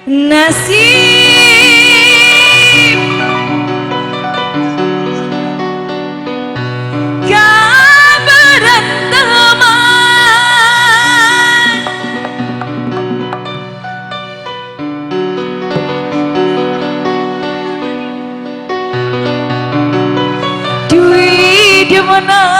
Nasib kabaran teman, duit demenan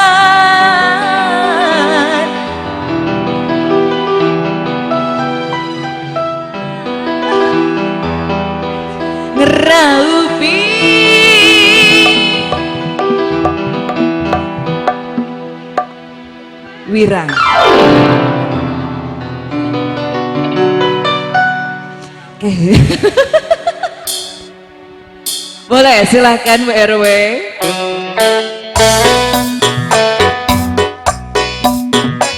ngeraupi wirang. Oke. Boleh, silahkan Bu RW.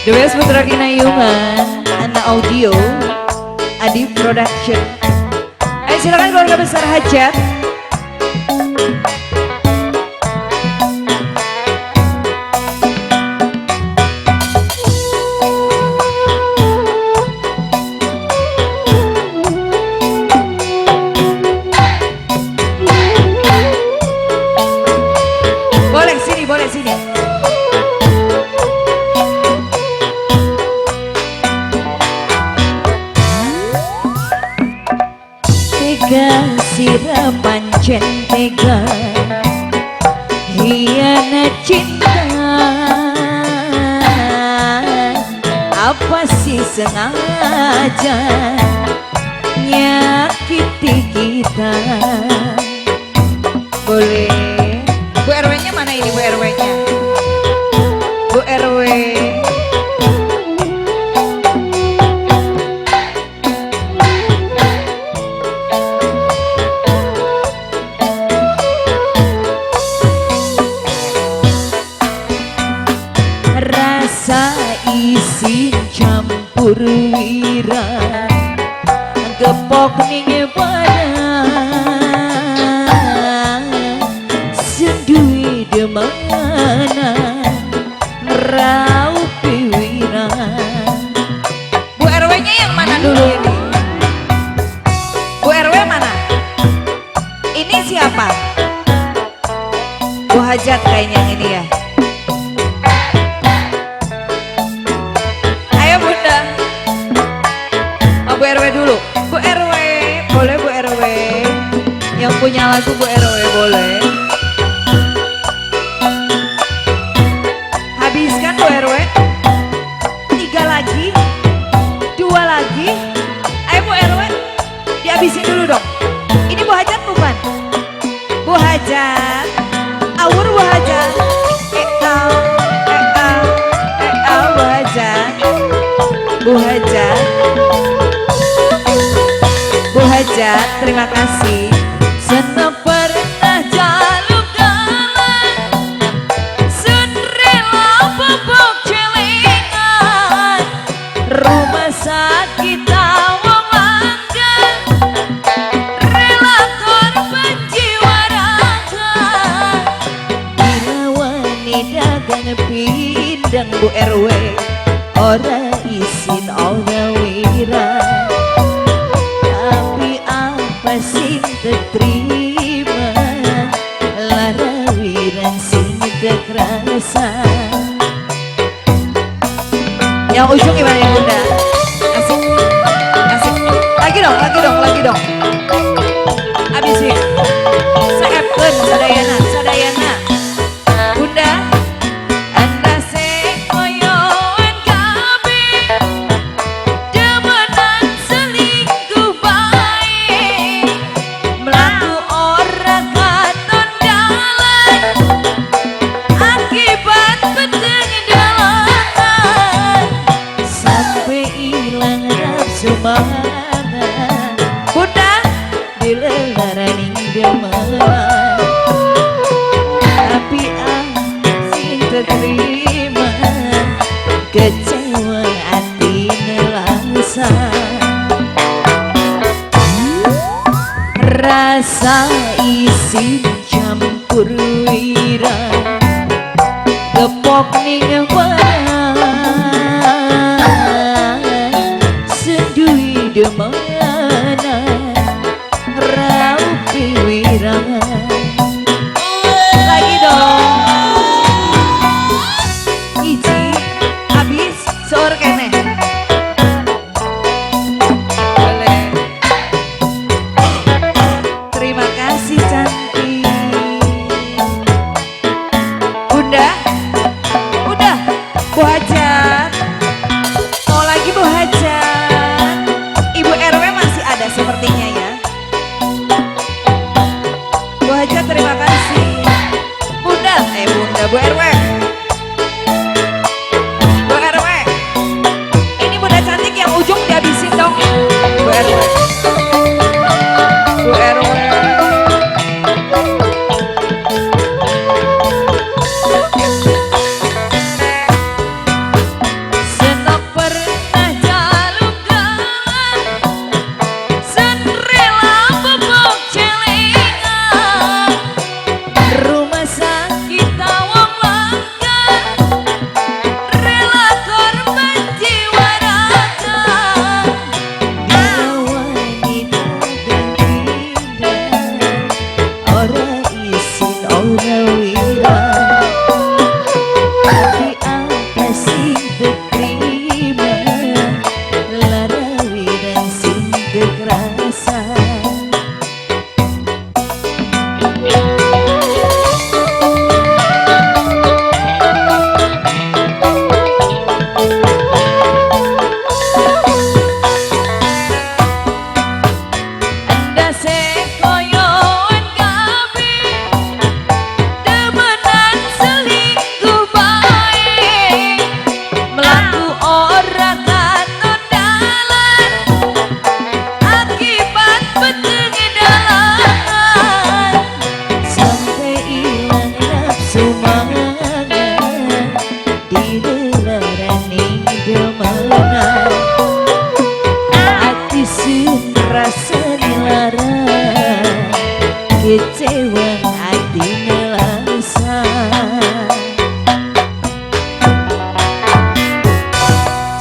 The Best Putra Kinayungan, Ana Audio, Adi Production. Ayo silakan keluarga besar Hajat. Boleh sini, boleh sini. Tega sira pancen tega, hianat cinta. Apa sih sengaja nyakiti kita? Boleh. Bu RW-nya mana ini, Bu RW-nya? Bu RW. Rasa isi campur wira, gepok ning badan, sendui demana ngeraupi wira. Bu RW-nya yang mana dulu ini? Bu RW mana? Ini siapa? Bu Hajat kayaknya yang ini ya. Ayo Bunda. Oh, Bu RW dulu. Bu RW, boleh Bu RW. Yang punya lagu Bu RW boleh. Habiskan Bu RW. 3 lagi, 2 lagi. Ayo Bu RW, dihabisin dulu dong. Ini Bu Hajat bukan? Bu Hajat, awur Bu Hajat. Eh au, eh au, eh au Bu Hajat. Bu Hajat, Bu Hajat, terima kasih. Senang pernah jaluk dalan, sun rela bobok celengan, rumah sakit wong langgan, rela korban jiwa raga. Dirawani dagang pindang Bu RW, ora isin ora wira. Tapi apa sing terima, lara wiran sing terasa. Yang ujung gimana ya Bunda? Asik, asik. Lagi dong, lagi dong, lagi dong. Abisin. Saepkeun sadayana, sadayana. Bunda, andase koyoan kabeh, demenan selingkuh bae, mlaku ora katon dalan, akibat peteng dalanan, sampai ilang nafsu mangan. Bunda, dilelaraning demenan, tapi sing terima, kecewa hati nelangsa. Rasa isin campur wira, gepok ning badan, sendui demana.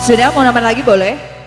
Sudah, mau nambah lagi boleh?